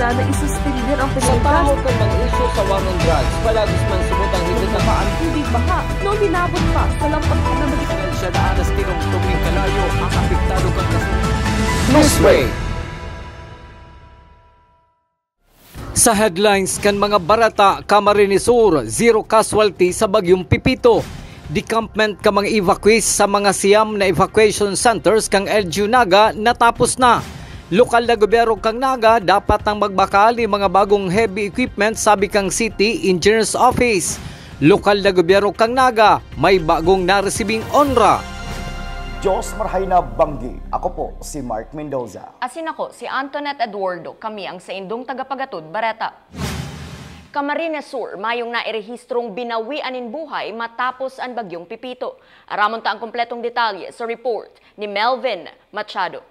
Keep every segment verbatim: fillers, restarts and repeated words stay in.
Na isuspender ang Sa pagkakataon tahaw kan mag-issue sa war on drugs, palagis man subot ang higit na pa ang tubig baha, no minabot pa sa lampas na magiging Siya na alas tinungtong ning kalayo ang apektado kan kasunod. Newsbreak. Sa headlines kan mga bareta, Camarines Sur, zero casualty sa Bagyong Pepito. Decampment kan mga evacuees sa mga siyam na evacuation centers kan L G U Naga natapos na. Lokal na gobyerno kan Naga dapat nang magbakal nin mga bagong heavy equipment, sabi kan City Engineers Office. Lokal na gobyerno kan Naga may bagong naresibing onra. Diyos marhay na banggi. Ako po si Mark Mendoza. Asin ako si Antoinette Eduardo. Kami ang saindong tagapagatod bareta. Camarines Sur, mayong nairehistrong binawian nin buhay matapos an Bagyong Pepito. Aramon ta ang kompletong detalye sa report ni Melvin Machado.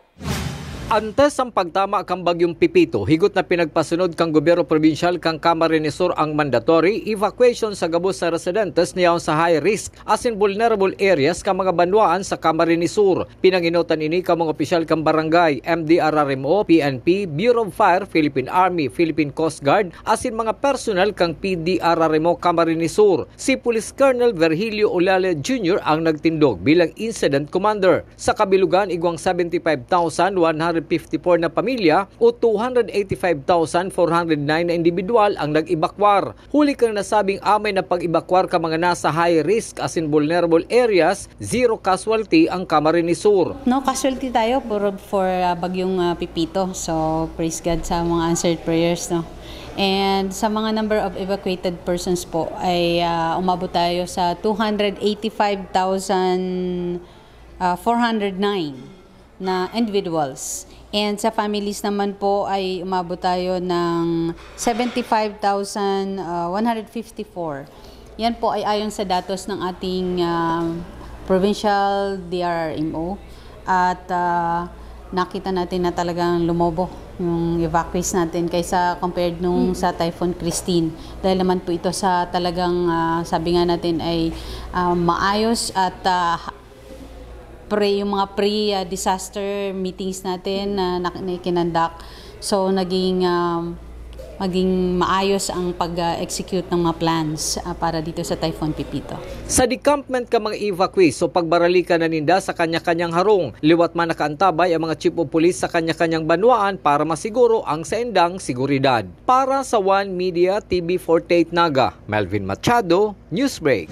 Antes ang pagtama kan Bagyong Pepito, higot na pinagpasunod kan gobyerno probinsyal kan Camarines Sur ang mandatory evacuation sa gabos na residentes na yaon sa high risk asin vulnerable areas kan mga banwaan sa Camarines Sur. Pinangenotan ini kan mga opisyal kan barangay, M D R R M O, P N P, Bureau of Fire, Philippine Army, Philippine Coast Guard, asin mga personal kan P D R R M O Camarines Sur. Si Police Colonel Virgilio Olale Junior ang nagtindog bilang incident commander. Sa kabilugan, igwang seventy five thousand one hundred fifty four na pamilya o two hundred eighty five thousand four hundred nine na indibidwal ang nag-ebakwar. Huli kan nasabing amay na pag-ebakwar kan mga nasa high risk asin vulnerable areas, zero casualty ang Camarines Sur. No casualty tayo for, for, ah, Bagyong, ah, Pepito. So, praise God sa mga answered prayers, no? And sa mga number of evacuated persons po ay, ah, umabot tayo sa two hundred eighty five thousand, ah, four hundred nine na individuals. And sa families naman po ay umabot tayo ng seventy five thousand one hundred fifty four. Yan po ay ayon sa datos ng ating, ah, provincial D R R M O. At, ah, nakita natin na talagang lumobo yung evacuees natin kaysa compared nung sa Typhoon Christine. Dahil naman po ito sa talagang, ah, sabi nga natin ay, ah, maayos at, ah, pre, yung mga pre, ah, disaster meetings natin na, na, na ikinandak. So, naging, ah, maging maayos ang pag-execute ng mga plans, ah, para dito sa Typhoon Pepito. Sa decampment kan mga evacuees o pagbaralikan na ninda sa kanya-kanyang harong, liwat man nakaantabay ang mga chief of police sa kanya-kanyang banwaan para masiguro ang saindang seguridad. Para sa One Media T V forty-eight Naga, Melvin Machado, Newsbreak.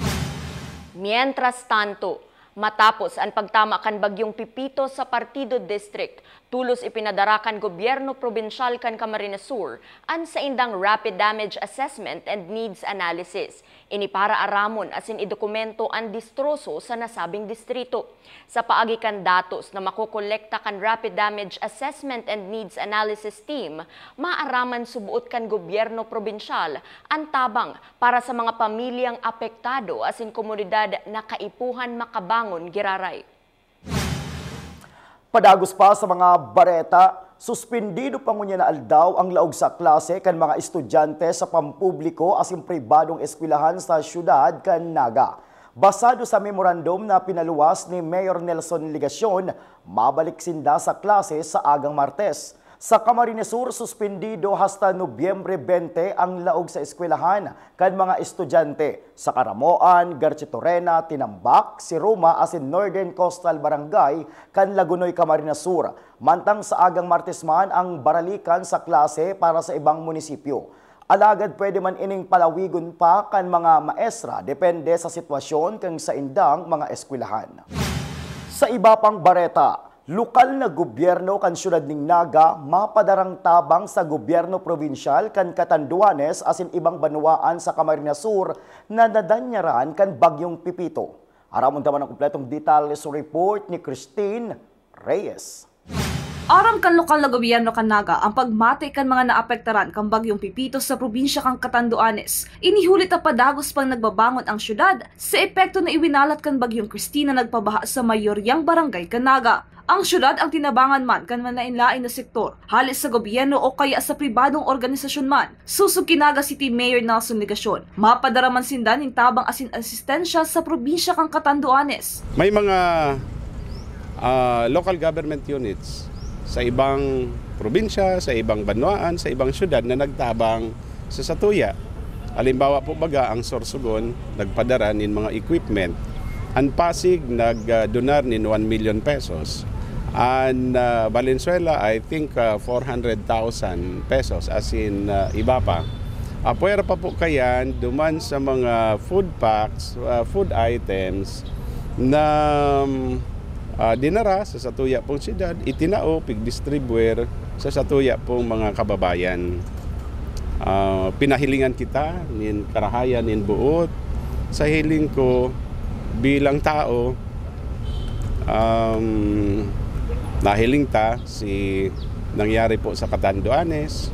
Mientras tanto, matapos an pagtama kan Bagyong Pepito sa Partido District, tolos ipinadara kan gobyerno probinsyal kan Camarines Sur an saindang Rapid Damage Assessment and Needs Analysis. Ini para aramon asin idokumento an distroso sa nasabing distrito. Sa paagi kan datos na makokolekta kan Rapid Damage Assessment and Needs Analysis Team, maaraman suboot kan gobyerno probinsyal an tabang para sa mga pamilyang apektado asin komunidad na kaipuhan makabangon giraray. Padagos pa sa mga bareta, suspindido pa ngunyan na aldaw ang laog sa klase kan mga estudyante sa pampubliko asin pribadong eskwelahan sa siyudad kan Naga. Basado sa memorandum na pinaluwas ni Mayor Nelson Legacion, mabalik sinda sa klase sa agang Martes. Sa Camarines Sur, suspindido hasta Nobyembre bente ang laog sa eskwelahan kan mga estudyante sa Caramoan, Garchitorena, Tinambac, Siruma asin Northern Coastal Barangay kan Lagonoy, Camarines Sur. Mantang sa agang Martes man ang baralikan sa klase para sa ibang munisipyo. Alagad pwede man ining palawigon pa kan mga maestra, depende sa sitwasyon kan saindang mga eskwelahan. Sa iba pang bareta, lokal na gobyerno kan siyudad nin Naga mapadarang tabang sa gobyerno probinsyal kan Catanduanes asin ibang banwaan sa Camarines Sur na nadanyaran kan Bagyong Pepito. Aramon ta man ang kompletong detalye sa report ni Christine Reyes. Aram kan lokal na gobyerno kan Naga ang pagmate kan mga naapektaran kan Bagyong Pepito sa probinsya kan Catanduanes. Ini huli ta padagos pang nagbabangon ang syudad sa epekto na iwinalat kan Bagyong Christine na nagpabaha sa mayoryang barangay kan Naga. Ang syudad ang tinabangan man kan manlaen-laen na sektor, hali sa gobyerno o kaya sa pribadong organisasyon man. Susog ki Naga City Mayor Nelson Legacion, mapadara man sinda nin tabang asin asistensya sa probinsya kan Catanduanes. May mga, ah, local government units sa ibang probinsya, sa ibang banwaan, sa ibang syudad na nagtabang sa satuya. Halimbawa po baga, ang Sorsogon nagpadara nin mga equipment. An Pasig nag, ah, donar nin one million pesos. An, ah, Valenzuela, I think, ah, four hundred thousand pesos, as in, ah, iba pa. Apwera pa po kayan, duman sa mga food packs, ah, food items na, ah, dinara sa satuya pong syudad, itinao, pigdistribuer sa satuya pong mga kababayan. Ah, pinahilingan kita nin karahayan nin boot. Sa hiling ko, bilang tao, um, nahiling ta si nangyari po sa Catanduanes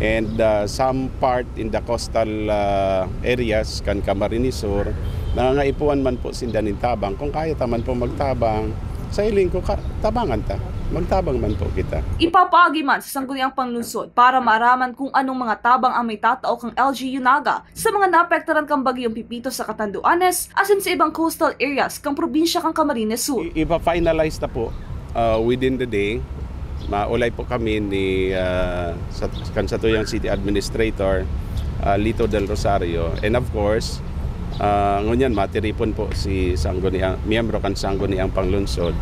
and, ah, some part in the coastal, ah, areas kan Camarines Sur, nangangaipuhan man po sinda nin tabang. Kung kaya ta man po magtabang, sa hiling ko, ka-, tabangan ta. Magtabang man po kita. Ipapaagi man sa Sangguniang Panlungsod para maaraman kung anong mga tabang ang may tatao kang L G U Naga sa mga naapektaran kan Bagyong Pepito sa Catanduanes asin sa ibang coastal areas kan probinsya kan Camarines Sur. I-, ipa-finalize ta po, ah, within the day. Maulay po kami ni, ah, sa, kan satuyang city administrator, ah, Lito Del Rosario. And of course, ah, ngunyan matiripon po si Sangguniang, miyembro kan Sangguniang Panglungsod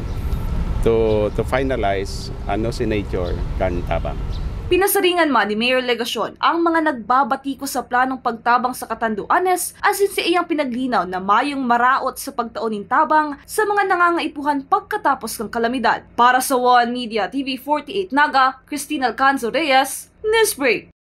to, to finalize ano si nature kan tabang. Pinasaringan man ni Mayor Legacion ang mga nagbabatiko sa planong pagtabang sa Catanduanes asin sa iyang pinaglinaw na mayong maraot sa pagtao nin tabang sa mga nangangaipuhan pagkatapos kan kalamidad. Para sa One Media T V forty-eight Naga, Christine Alcanzo Reyes, Newsbreak.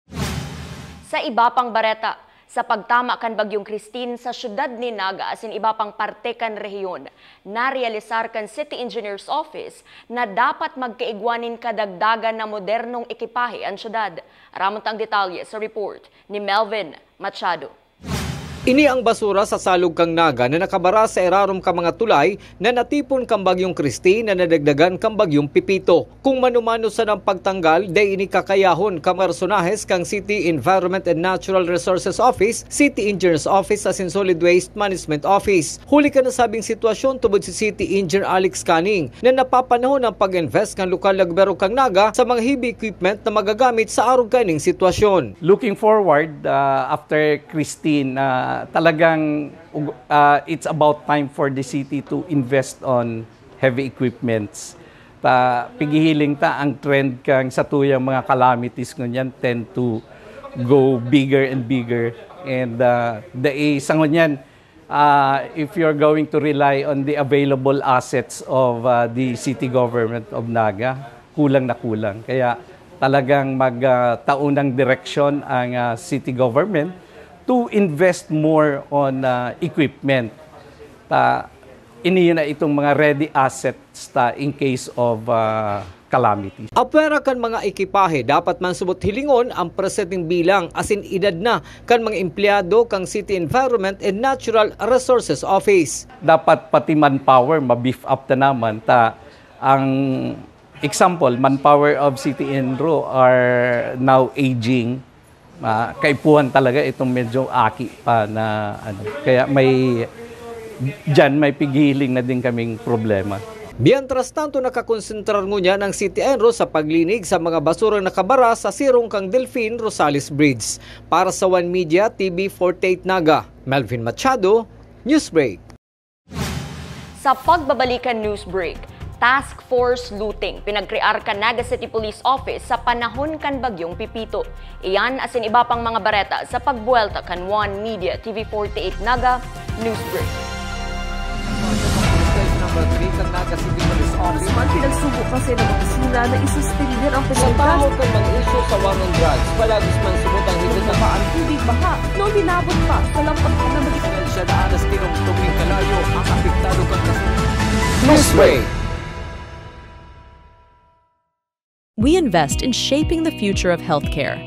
Sa iba pang bareta, sa pagtama kan Bagyong Christine sa siyudad nin Naga asin iba pang parte kan rehiyon, narealisar kan City Engineer's Office na dapat magkaigwa nin kadagdagan na modernong ekipahe an siyudad. Aramon ta ang detalye sa report ni Melvin Machado. Ini ang basura sa salog kan Naga na nakabara sa irarom kan mga tulay na natipon kan Bagyong Christine na nadagdagan kan Bagyong Pepito. Kun mano-mano sanang pagtanggal, dai ini kakayahon kan mga personahes kan City Environment and Natural Resources Office, City Engineers Office asin Solid Waste Management Office. Huli kan nasabing sitwasyon tubod si City Engineer Alex Canning na napapanahon ang pag-invest kan lokal na gobyerno kan Naga sa mga heavy equipment na magagamit sa arog kaining sitwasyon. Looking forward, ah, after Christine, ah, talagang, ah, it's about time for the city to invest on heavy equipments. Ta, pighihiling ta ang trend kan satuyang mga calamities ngunyan tend to go bigger and bigger. And, ah, dai sa ngunyan, ah, if you're going to rely on the available assets of, ah, the city government of Naga, kulang na kulang. Kaya talagang mag, ah, tao ng direksyon ang, ah, city government to invest more on, ah, equipment. Ta, ini na itong mga ready assets ta in case of, ah, calamity. Apwera kan mga ekipahe, dapat man subot hilingon ang presenteng bilang asin edad na kan mga empleyado kan City Environment and Natural Resources Office. Dapat pati manpower ma-beef up ta naman ta ang example, manpower of City Enro are now aging. Ah, kaipuhan talaga itong medyo aki pa na ano. Kaya may, diyan may pighihiling na din kaming problema. Mientras tanto, nakakonsentrar ngunyan ang City Enro sa paglinig sa mga basurang nakabara sa sirong kan Delfin Rosales Bridge. Para sa One Media, T V forty-eight Naga, Melvin Machado, Newsbreak. Sa pagbabalikan news break, Task Force Looting, pinagkrear kan Naga City Police Office sa panahon kan Bagyong Pepito. Iyan asin iba pang mga bareta sa pagbuwelta kan One Media T V forty-eight Naga News Break. Number three kan Naga City Police Office. Mas man pinagsugo kasi ng opisina na isuspindi ang Sa pagkakita. Tahaw kan mga isyu sa war on drugs, palagis man subot ang higit na Ang tubig baha, noon hinabot pa sa lampag na magiging Siya daan na tinungtong nin kalayo ang apektado kan kasunod. Newsbreak. We invest in shaping the future of healthcare.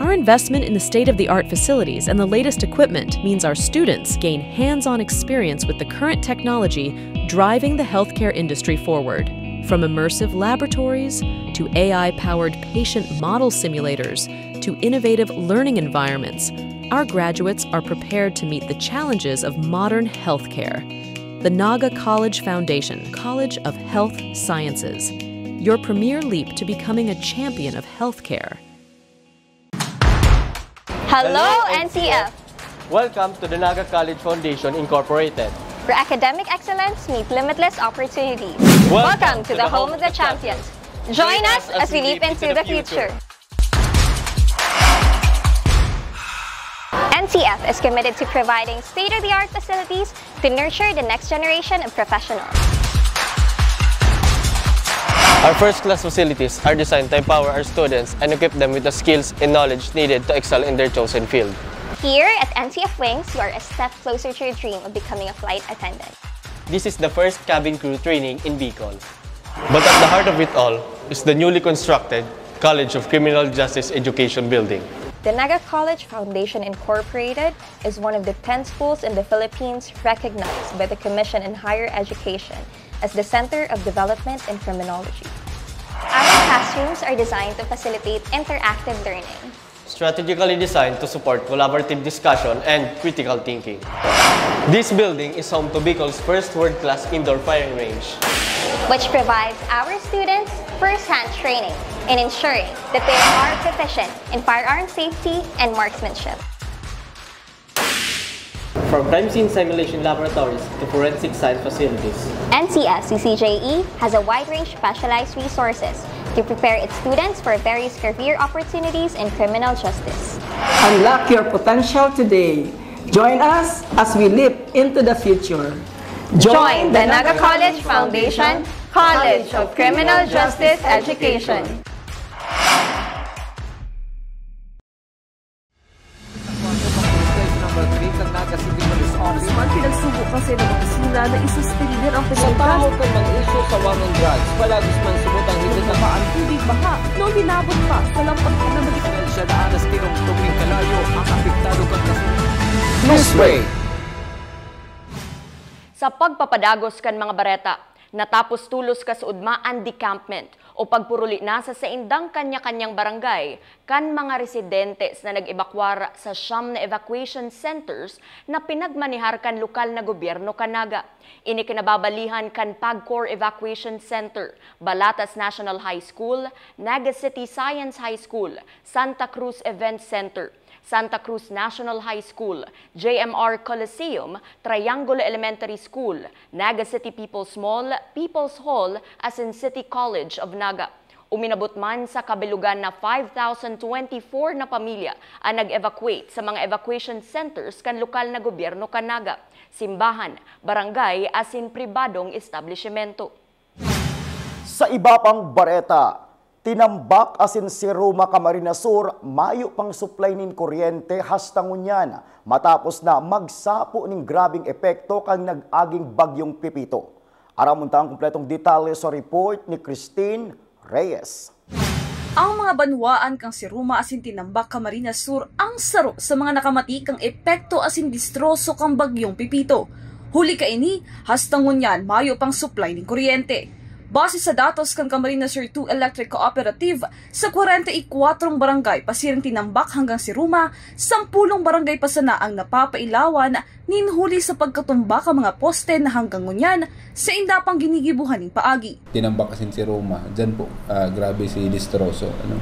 Our investment in the state of the art facilities and the latest equipment means our students gain hands on experience with the current technology driving the healthcare industry forward. From immersive laboratories to A I powered patient model simulators to innovative learning environments, our graduates are prepared to meet the challenges of modern healthcare. The Naga College Foundation, College of Health Sciences. your premier leap to becoming a champion of healthcare. Hello, N C F! Welcome to the Naga College Foundation Incorporated, where academic excellence meets limitless opportunities. Welcome to the home of the champions. Join us as we leap into the future. N C F is committed to providing state-of-the-art facilities to nurture the next generation of professionals. Our first-class facilities are designed to empower our students and equip them with the skills and knowledge needed to excel in their chosen field. Here at N C F Wings, you are a step closer to your dream of becoming a flight attendant. This is the first cabin crew training in Bicol. But at the heart of it all is the newly constructed College of Criminal Justice Education Building. The Naga College Foundation Incorporated is one of the ten schools in the Philippines recognized by the Commission on Higher Education as the Center of Development in Criminology. Our classrooms are designed to facilitate interactive learning, strategically designed to support collaborative discussion and critical thinking. This building is home to Bicol's first world-class indoor firing range, which provides our students first-hand training in ensuring that they are proficient in firearm safety and marksmanship. From crime scene simulation laboratories to forensic science facilities, N C F C C J E has a wide range of specialized resources to prepare its students for various career opportunities in criminal justice. Unlock your potential today. Join us as we leap into the future. Join the Naga College Foundation College of Criminal Justice Education. Guzman pinagsugo kasi ng opisina na isuspender ang Sa pahawak kan mga isyu sa war on drugs, palagos man subot ang higit na paan tubig baha na uminabot pa sa lampag na magiging siya na alas tinungtong ning kalayo ang apektado kan kasunod. Newsbreak. Sa pagpapadagos kan mga bareta, natapos tolos kasuodma an decampment o pagpuruli na sa saindang kanya-kanyang barangay kan mga residentes na nag-ebakwar sa siyam na evacuation centers na pinagmanehar kan lokal na gobyerno kan Naga. Ini kinababalihan kan PAGCOR Evacuation Center, Balatas National High School, Naga City Science High School, Santa Cruz Event Center, Santa Cruz National High School, J M R Coliseum, Triangulo Elementary School, Naga City People's Mall, People's Hall, asin City College of Naga. Uminabot man sa kabilugan na five thousand twenty-four na pamilya an nag-evacuate sa mga evacuation centers kan lokal na gobyerno kan Naga, simbahan, barangay asin pribadong establisimento. Sa iba pang bareta, Tinambak asin Siruma, Camarines Sur, mayo pang suplay nin kuryente hasta ngunyan, matapos na magsapo nin grabeng epekto kan nag-aging Bagyong Pepito. Aramon ta an kompletong detalye sa report ni Christine Reyes. Ang mga banwaan kan Siruma asin Tinambak, Camarines Sur ang saro sa mga nakamati kan epekto asin destroso kan Bagyong Pepito. Huli kaini, hasta ngunyan mayo pang suplay nin kuryente. Base sa datos kan Camarines Sur two Electric Cooperative, sa kwarenta y kwatro barangay pasiring Tinambak hanggang Siruma, sampolong barangay pa sana ang napapailawan nin huli sa pagkatumba kan mga poste na hanggang ngunyan sainda pang ginigibohan nin paagi. Tinambak asin Siruma, diyan po, ah, grabe si destroso, ano.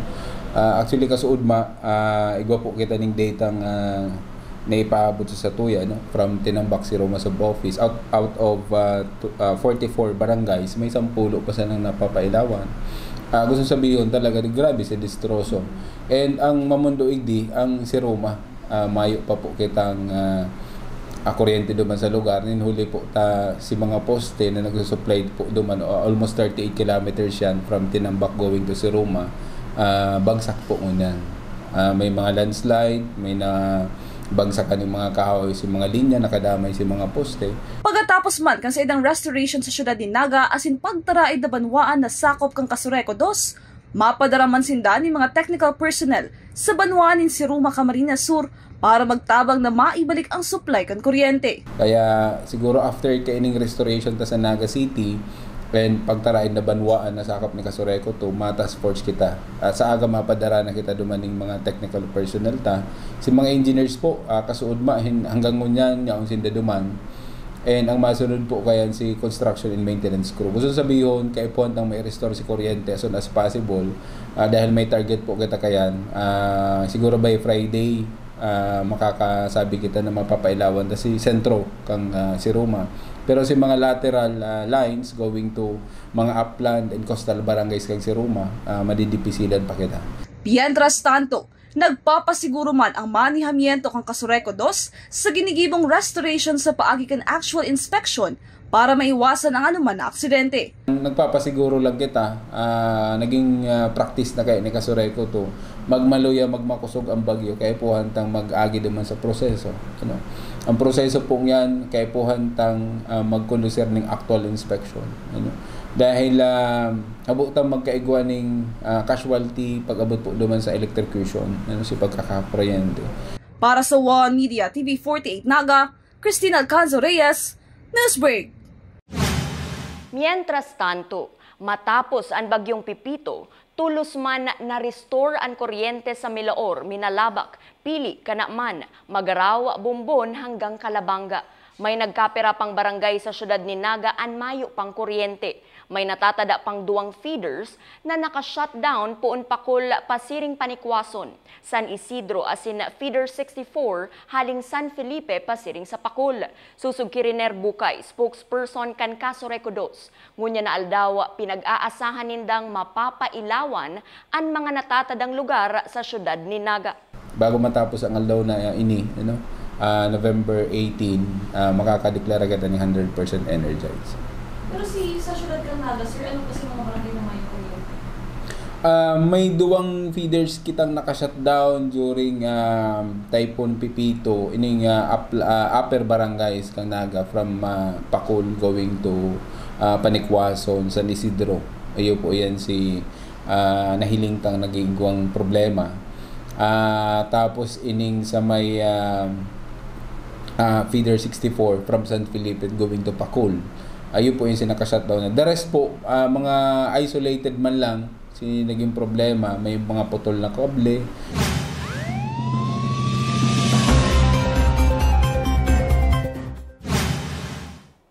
Ah, actually, kasuodma, ah, igwa po kita ning data nga naipaabot sa satuya, no, from Tinambak Siruma Sub-Office, out, out of, ah, tw-, ah, forty-four barangays, may sampulo pa sanang napapailawan. Ah, gusto sabihon talaga, grabe si destroso. And ang mamundo igdi, ang Siruma, ah, mayo pa po kitang, ah, ah, kuryente duman sa lugar. Nin huli po ta, si mga poste na nagsusupply po duman, o almost thirty-eight kilometers yan from Tinambak going to Siruma, ah, bagsak po ngunyan. Ah, may mga landslide, may na bagsakan yung mga kahoy, si mga linya, nakadamay si mga poste. Pagkatapos man kan saindang restoration sa siyudad nin Naga asin pagtaraid na banwaan na sakop kan Casureco dos, mapadara man sinda nin mga technical personnel sa banwaan nin Siruma, Camarines Sur para magtabang na maibalik ang supply kan kuryente. Kaya siguro after kaining restoration ta sa Naga City, and pagtaraid na banwaan na sakop ni Casureco two, ma-task force kita. At sa aga mapadara na kita duman ning mga technical personnel ta. Si mga engineers po, ah, kasuodma hin-, hanggang ngunyan, yaon sinda duman. And ang masunod po kayan si construction and maintenance crew. Gusto sabihon, kaipuhan tang mai-restore si kuryente as soon as possible, ah, dahil may target po kita kayan. Ah, siguro by Friday, ah, makakasabi kita na mapapailawan ta si sentro kang, ah, si Roma. Pero si mga lateral, ah, lines going to mga upland and coastal barangays kang si Roma, ah, madidipisilan pa kita. Mientras tanto, nagpapasiguro man ang manihamiento kan Casureco dos sa ginigibong restoration sa paagi kan actual inspection para maiwasan ang anuman na aksidente. Nagpapasiguro lang kita, ah, naging, ah, practice na kaya ni Casureco to, magmaluya, magmakusog ang bagyo, kaipuhan tang mag-agi duman sa proseso, ano. Ang proseso pong yan, kaipuhan tang, ah, magkondusir ning actual inspection, ano. Dahil, ah, habo tang magkaigwa ning, ah, casualty pag-abot po duman sa electrocution, ano, si pagkakakuryente. Para sa One Media T V forty-eight Naga, Christine Alcanzo Reyes, Newsbreak. Mientras tanto, matapos an Bagyong Pepito, tolos man na-restore an kuryente sa Milaor, Minalabac, Pili, Canaman, Magarao, Bombon hanggang Calabanga. May nagkapira pang barangay sa siyudad nin Naga an mayo pang kuryente. May natatada pang duwang feeders na naka-shutdown poon Pacol pasiring Panikwason, San Isidro asin feeder sixty-four haling San Felipe pasiring sa Pacol. Susog ki Riner Bucay, spokesperson kan Casureco dos, ngunyan na aldaw pinag-aasahan nindang mapapailawan an mga natatadang lugar sa siyudad nin Naga. Bago matapos ang aldaw na ini, ano, ah, November eighteen, ah, makakadeklara kita ning hundred percent energized. Pero si, sa siyudad kan Naga, sir, ano pa si mga barangay na mayo kuryente? Ah, may duwang feeders kitang naka-shutdown during, ah, Typhoon Pepito, ining, ah, up-, ah, upper barangays kan Naga from, ah, Pacol going to, ah, Panikwason, San Isidro. Iyo po yan si, ah, nahiling tang naging igwang problema. Ah, tapos ining sa may, ah, ah, feeder sixty-four from San Felipe going to Pacol. Ayun po yung si naka-shutdown na. The rest po, ah, mga isolated man lang si naging problema, may mga putol na kable.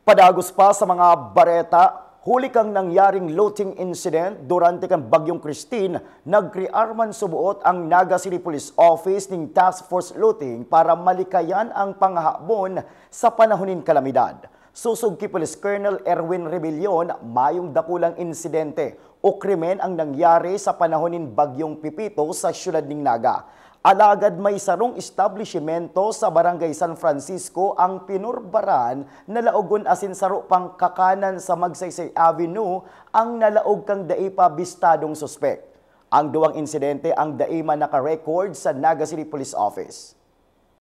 Padagos pa sa mga bareta, huli kang nangyaring looting incident durante kan Bagyong Christine, nagkrear man suboot ang Naga City Police Office ning Task Force Looting para malikayan ang panghahabon sa panahon nin kalamidad. Susog ki Police Colonel Erwin Rebellion, mayong dakulang insidente o krimen ang nangyari sa panahon nin Bagyong Pepito sa siyudad nin Naga. Alagad may sarong establishimento sa Barangay San Francisco ang pinurbaran na laogon asin saro pang kakanan sa Magsaysay Avenue ang nalaog kan dai pa bistadong suspek. Ang duwang insidente ang dai man naka-record sa Naga City Police Office.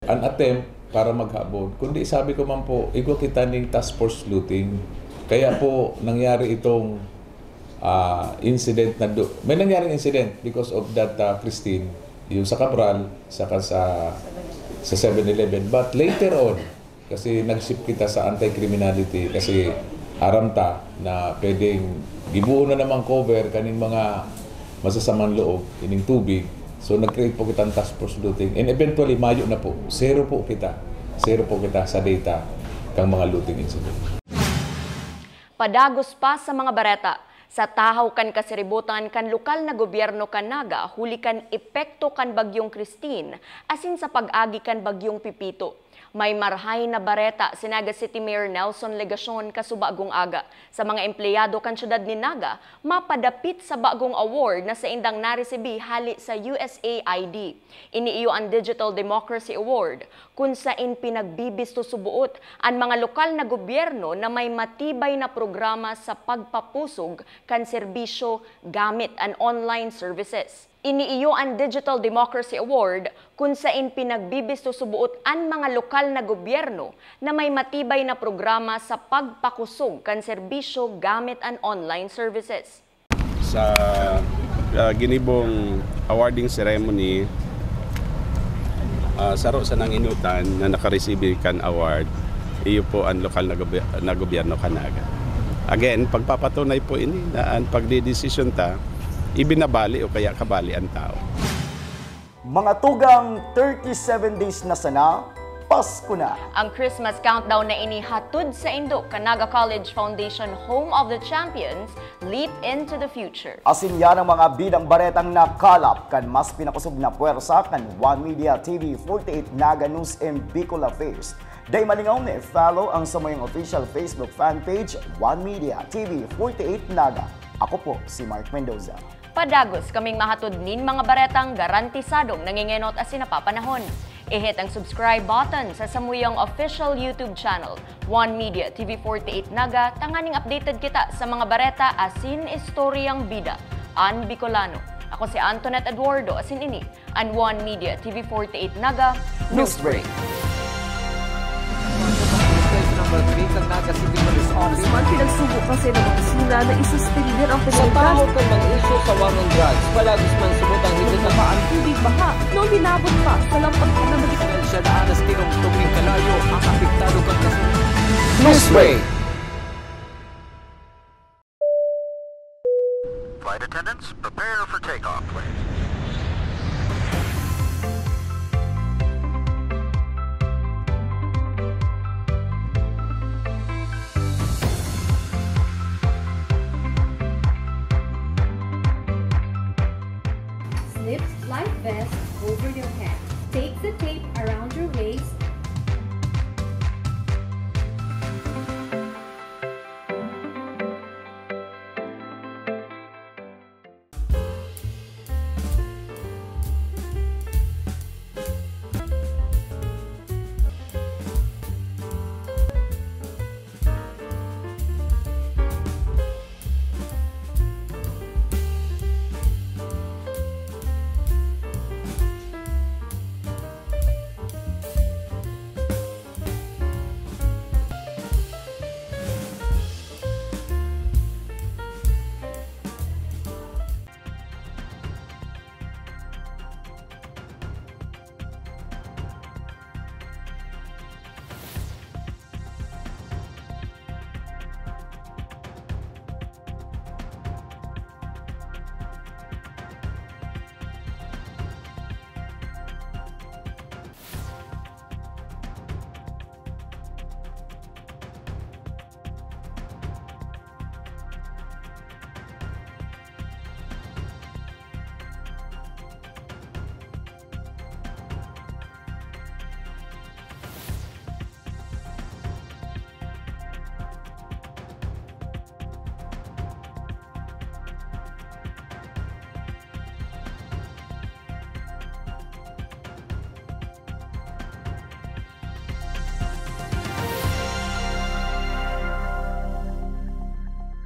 An attempt para maghabon, kundi sabi ko man po, igwa kita ning task force looting. Kaya po nangyari itong ah, incident na do, may nangyaring incident because of that, ah, Christine, yung sa Cabral, saka sa, sa seven eleven. But later on, kasi nag-shift kita sa anti-criminality, kasi aram ta na pwedeng gibuo na namang cover kaning mga masasamang loob, ining tubig. So nag-create po kitang task force looting. And eventually, mayo na po. Zero po kita. Zero po kita sa data kang mga looting incident. Padagos pa sa mga bareta. Sa tahaw kan kasiributan kan lokal na gobyerno kan Naga huli kan epekto kan Bagyong Christine asin sa pag-agi kan Bagyong Pepito, may marahay na bareta si Naga City Mayor Nelson Legacion kasubagong aga. Sa mga empleyado kan syudad nin Naga, mapadapit sa bagong award na saindang naresibi hali sa U S A I D. Ini iyo an Digital Democracy Award, kun sain pinagbibisto suboot an mga lokal na gobyerno na may matibay na programa sa pagpapusog kan serbisyo gamit an online services. Ini iyo an Digital Democracy Award, kun sain pinagbibisto suboot an mga lokal na gobyerno na may matibay na programa sa pagpakusog kan serbisyo gamit an online services. Sa, ah, ginibong awarding ceremony, ah, saro sa nanginutan na nakareceive kan award, iyo po ang lokal na goby-, na gobyerno kan Naga. Again, pagpapatunay po ini na ang pagdedesisyon ta, ibinabali o kaya kabali ang tao. Mga tugang, thirty-seven days na sana, Pasko na! Ang Christmas countdown na ini hatod saindo kan Naga College Foundation, home of the champions, leap into the future. Asin yan ang mga bidang baretang nakalap kan mas pinakosog na pwersa kan One Media T V forty-eight Naga News and Bicol Affairs. Dai malingaw na i-follow ang samuyang official Facebook fan page, One Media T V forty-eight Naga. Ako po si Mark Mendoza. Padagos kaming mahatod nin mga baretang garantisadong nangengenot asin napapanahon. I-hit ang subscribe button sa samuyang official YouTube channel, One Media T V forty-eight Naga, tanganing updated kita sa mga bareta asin istoryang bida an Bicolano. Ako si Antoinette Eduardo, asin ini an One Media T V forty-eight Naga News Break. Number three kan Naga City Police Office. Guzman pinagsugo kasi ng opisina na isuspender ang Sa tahaw kan mga isyu sa war on drugs, palagis man subot ang higit na Ang tubig baha na uminabot pa sa lampag na mali- Siya na alas tirong tubig kalayo ang apektado kan kasi Newsbreak! Flight attendants, prepare for takeoff, please. Slip life vest over your head. Take the tape around your waist